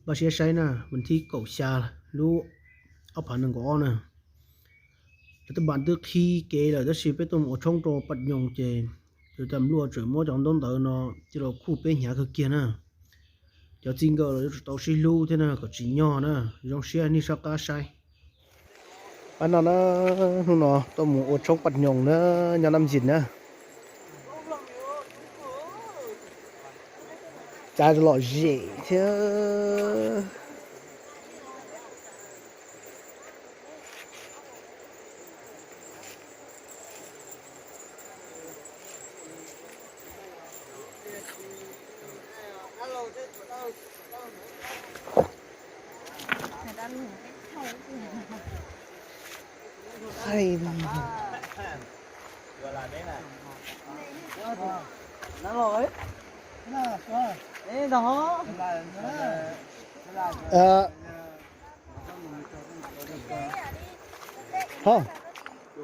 Npaj siab saib na, vas thib kaum xya lub ob phav nees nkaum ob na. Lawv tej npam twb qhib kev lawm tab sis peb tuaj mus ua tshoob rau Paj Nyoog ces tus tam luaj tseem muab cov ntaub ntawv no coj los khuj peb hnyav kawg kiag na. Cov txij nkawm los yuav tsum tau sib hlub thiab na kom tsim nyog na. Zoo siab nej soj qab saib. Pab no na, hnub no tuaj mus ua tshoob Paj Nyoog na, nyob Nam Yis na. Cas lom zem thiab.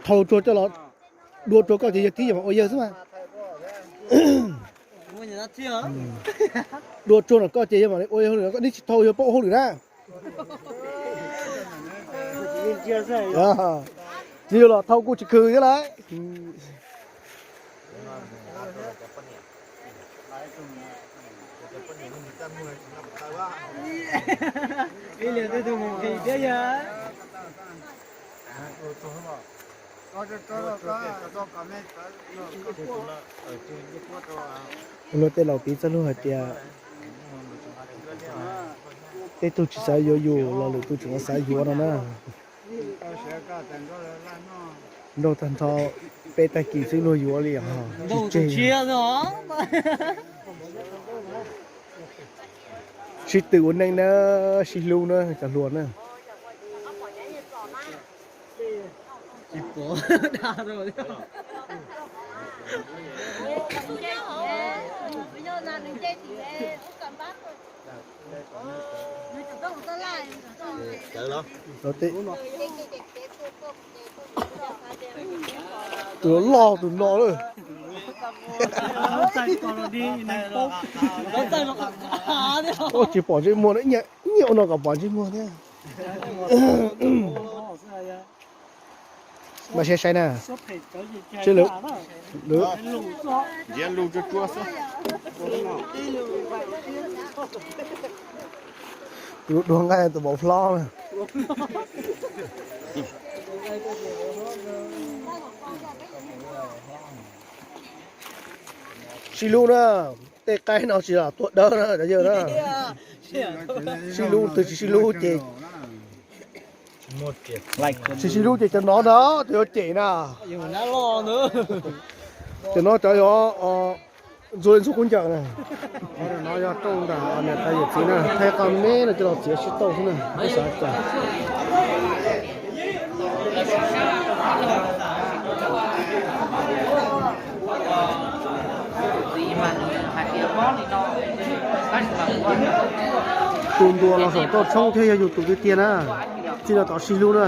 Thau ruag coj los, dua ruag koj ces yawg tib yam ua yawg xwb mas. Dua ruag no koj ces yawg mam li ua yawg hauj lwm, koj neb tsis thau yawg pab ua hauj lwm na. Tsis yog los thau kuj tsis khw thiab lauj. Luag tej laus piv txoj lus hais tias tej tug tsis xav yuav yus los lwm tus tseem xav yuav no na. Nrauj tag nrho peb tag kis xwb luag yuav li os. Tsis tseg. Sib tw ua neej na, sib hlub na cov hluas na. Tus loj tus no lawm. Tsis pom ntsej muag, nyiam ua no kom pom ntsej muag thiab. Mas saib saib na. Tus dua nqaij tus npau hlob na. Sib hlub na, tej qaib no tsis los tuag dawb na cov yawg na. Sib hlub, twg tsis sib hlub ces, tsis sib hlub ces cov no na, cov yuav cem na. Cov no cov yuav ntxuag ntxuag khaub ncaws na. No yog rooj ntawm niam tais yawm txiv na, thaij qhov me no coj los txiav sib tauj xwb na, xav cas. Tus ntuas los saum toj tshoob thiab yog yus tus tiag tiag na, txij no tod sib hlub na.